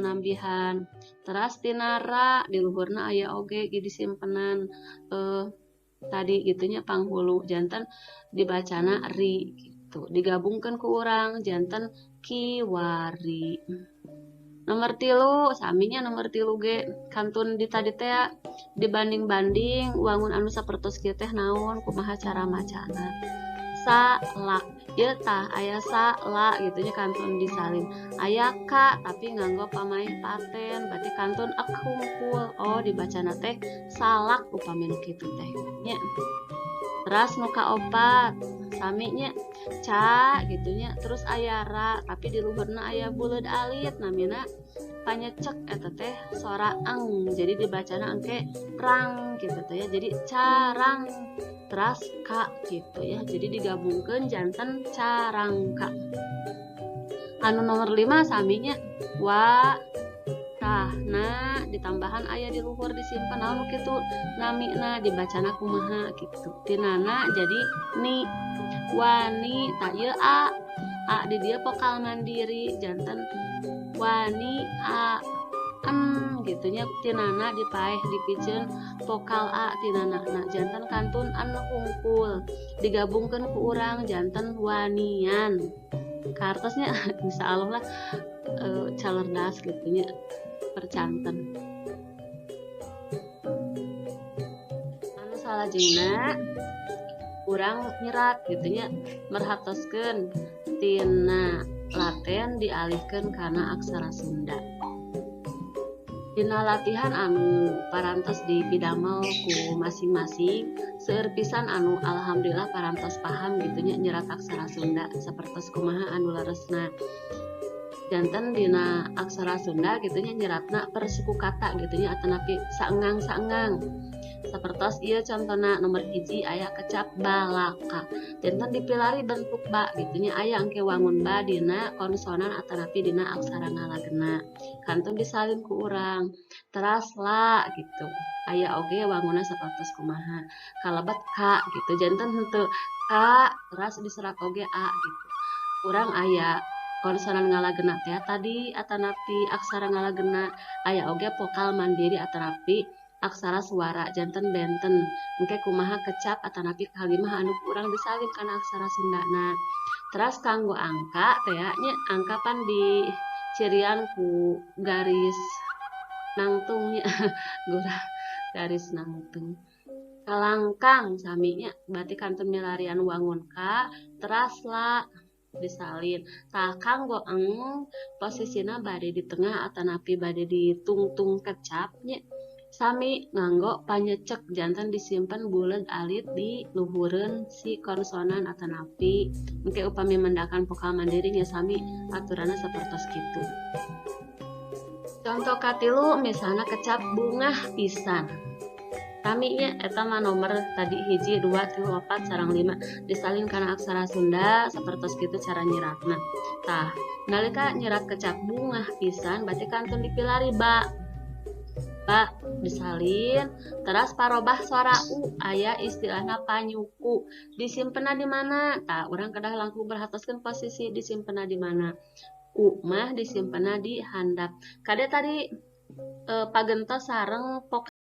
Nambihan. Teras tina ra di luhurna aya oge ge disimpenan tadi gitunya panghulu janten dibacana ri gitu. Digabungkeun ku urang janten kiwari. Nomor 3 saminya nomor 3 ge kantun di tadi teh dibanding-banding wangun anu sapertos kieu teh naon kumaha cara macana. Salak ieu tah aya sa la gitu nya kantun disalin. Aya ka tapi nganggo pamaeh paten berarti kantun ek hungkul. Oh dibacana teh salak upami nu kitu teh nya. Teras nu kaopat sami nya ca gitu nya terus aya ra tapi di luhurna aya buleud alit namina panyecek eta teh sora eng jadi dibacana engke rang gitu teh ya jadi carang teras ka gitu ya jadi digabungkeun janten carangka. Anu nomor 5 saminya wa tah na ditambahan aya di luhur disimpan naon kitu namina dibacana kumaha gitu tinana jadi ni wani tak ieu a di dieu vokal mandiri janten wani a en gitunya tinana dipaeh dipiceun vokal a tinana na janten kantun en hungkul digabungkeun ku urang janten wanian. Kartosnya insyaallah lah calerdas gitunya percanten. Anu salajengna urang nyerat gitunya merhatoskeun tina laten dialihkeun kana aksara Sunda. Dina latihan anu parantos dipidamel ku masing-masing seueur pisan anu alhamdulillah parantos paham gitunya nyerat aksara Sunda sapertos kumaha anu leresna. Janten dina aksara Sunda gitunya nyeratna per suku kata gitunya atanapi saengang-saengang. Sapertos ieu contona nomor 1 aya kecap balaka. Janten dipilari bentuk ba gitunya aya engke wangun ba dina konsonan atanapi dina aksara ngalagena. Kantun disalin ku urang. Teras la gitu. Aya oge wangunna sapertos kumaha. Kalebet ka gitu. Janten henteu ka teras diserat oge a gitu. Urang aya konsonan ngalagena teh tadi atanapi aksara ngalagena aya oge vokal mandiri atanapi aksara suara janten benten engke kumaha kecap atanapi kalimah anu kurang disalin kana aksara Sundana. Teras kanggo angka teh nya angka pan di cirian ku garis nangtung nya gurah garis nangtung. Kalangkang saminya berarti kantun milarian wangun ka teras la disalin. Tah kanggo eng posisina bade di tengah atanapi bade ditungtung kecap nya sami nganggo panyecek janten disimpen buleud alit di luhureun si konsonan atanapi engke upami mendakan vokal mandiri nya sami aturanna sapertos kitu. Contoh katilu misalna kecap bungah pisan. Saminya eta mah nomor tadi 1 2 3 4 sareng 5 disalin kana aksara Sunda sapertos kitu cara nyeratna. Tah nalika nyerat kecap bungah pisan berarti kantun dipilari ba. Ba disalin teras parobah suara u aya istilahna panyuku disimpenna di mana tah urang kedah langkung perhatoskeun posisi disimpenna di mana. U mah disimpenna di handap. Kade tadi pagentos sareng vokal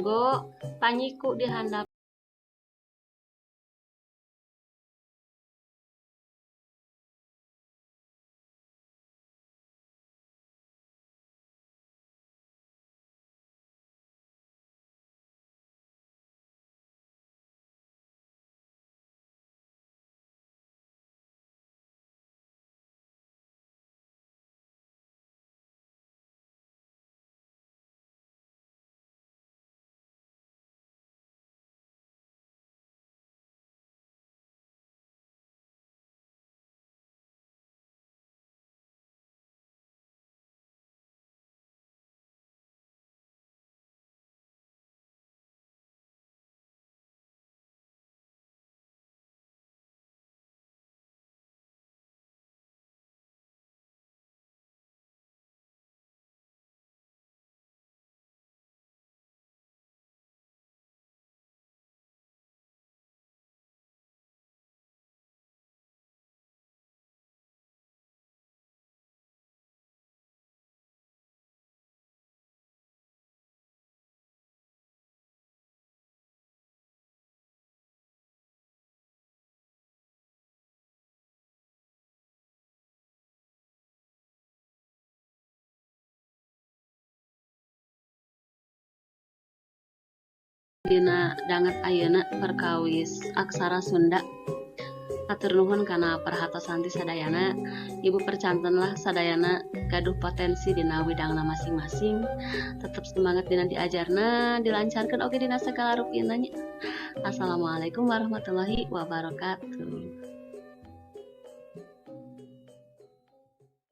Nganggo panyiku di handap. Dina danget ayeuna perkawis aksara Sunda. Hatur nuhun kana perhatosan ti sadayana. Ibu percantenlah sadayana gaduh potensi dina widangna masing-masing. Tetep semangat dina diajarna, dilancarkan oge dina segala rupina nya. Assalamualaikum warahmatullahi wabarakatuh.